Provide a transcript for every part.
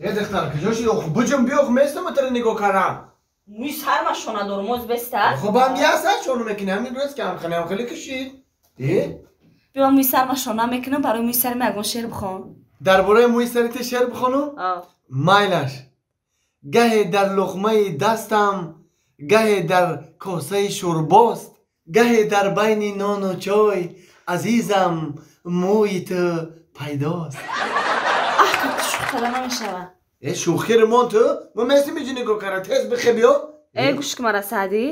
Э духтар, куҷо шуди? Буҷум биё, местам тара нигоҳ карам. Мӯи сарма шона дорум, оз беста? Хуб ҳам я сар шона мекунӣ, ҳамин рӯз ки ҳамхеле ҳамхеле кушид. Э? Биё мӯи сарма шона мекунам, барои мӯи сари ман ягон шеър бихон. Дар бораи мӯи сари ту шеър бихонам? Майлаш. Гаҳе дар луқмаи дастам, гаҳе дар косаи шӯрбост, гаҳе дар байни нону чой, азизам, мӯи ту пайдост. Аҳ, ки ту шӯх карда намешавад. Э, шӯхиро мон ту? Мо местим иҷи нигоҳ кара, тез бихе биё. Э, гӯш ки мара, Саъдӣ.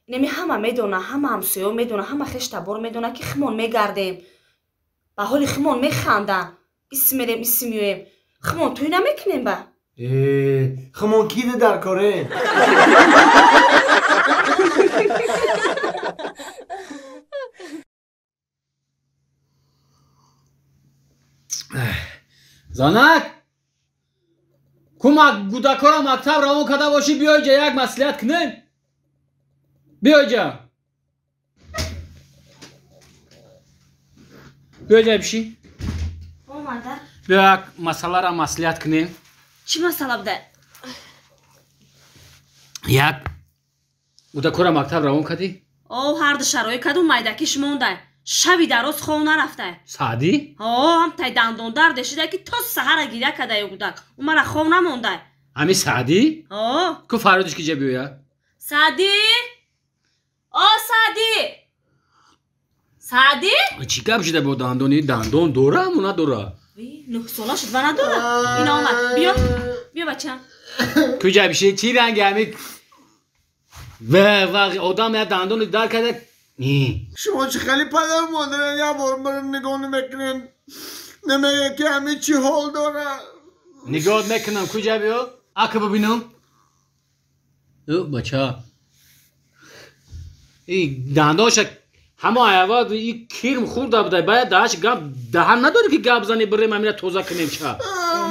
Инами ҳама медона, ҳама ҳамсоё медона, ҳама хештабор медона, ки химон мегардем. Ба ҳоли химон механданд. Исм мерем, исм меоем. Химон тӯй намекунем ба? Э, химон кида дар коре? Занак! Кумак гудакора мактаб равон карда бошӣ, биёй ҷа як маслиҳат кунем. Биёй ҷа. Биёй ҷа бишӣ. Омада. Биё як масъаларо маслиҳат кунем. Чӣ масъала буда? Як гудакора мактаб равон кардӣ? О, ҳарду шароит кардум, майдакиш мондай. Шаби дароз хов нарафтай. Саъдӣ? Ҳо, ҳамтай дандондард шида ки то саҳара гиря кардаю гудак. Ӯ мара хов намондай. Ҳами Саъдӣ? Ҳо. Ку фарёдиш ки ҷа биёяд? Саъдӣ? О, Саъдӣ! Саъдӣ? Чӣ гап шида бо дандони? Дандон дора мо надора? 9 сола шуд ва надора. Ина омад. Биё. Биё бачам. Ку ҷа биши? Чӣ ранги ҳами ва ва одам я дандони дар карда. Шумо чӣ хеле падару модарен, як бор маро нигоҳ намекунен, намегӯяд ки ҳамин чӣ ҳол дора. Нигоҳ мекунам, куҷа биё, ака бибинам. Ӯ бача, и дандонша ҳамо аявад и кирм хӯрда буда, бояд даҳаш гап даҳан надорӣ ки гап зани, бирем ҳамина тоза кунем ча.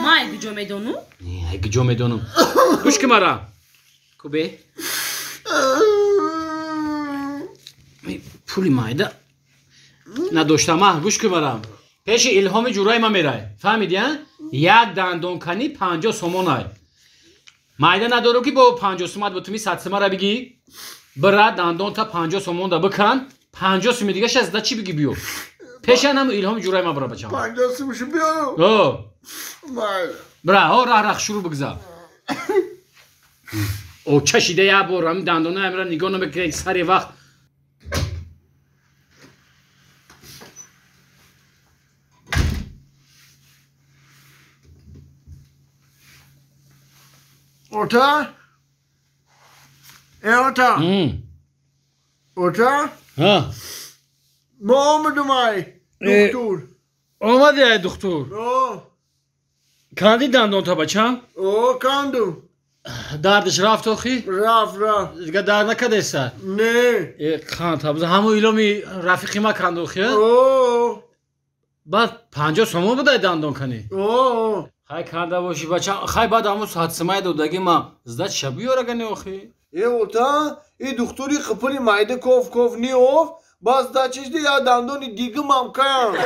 Ман куҷо медонам? Ай куҷо медонам? Гӯш ки мара. Кубе? Пули майда надоштама, гӯш ки марам. Пеши Илҳоми ҷурай ма мерай. Фаҳмиди, а? Як дандонканӣ 50 сомон ай. Майда надору ки бо 50 сумат бутуми 100 сумара бигӣ. Бира дандонта 50 сомон да бикан, 50 суми дига шазда чӣ бигӣ биё. Пешанам Илҳоми ҷурай ма бира бачам. 50 сумшу биёрам? О. Бира, о раҳ раҳ шурӯъ бигзар. О чашида як бор ҳамин дандона амира нигоҳ намекунед сари вақт. Ота? Э, ота? Ота? Ҳа. Мо омадум ай, духтур. Омади ай духтур? О. Канди дандонта бачам? О, кандум. Дардиш рафт охи? Рафт, рафт. Дига дард накардеса? Не. Э, қанд ҳамун иломи рафиқи ма канду охи? О. Баъд 50 сомон будай дандон канӣ? О. Хай канда бошӣ бача, хай баъд ҳамун садсимай додаги ма зда чиша биёрагани охи? Э, ота, и духтури қипули майда ков ков ниёфт, бас дачишди я дандони дигимам канд.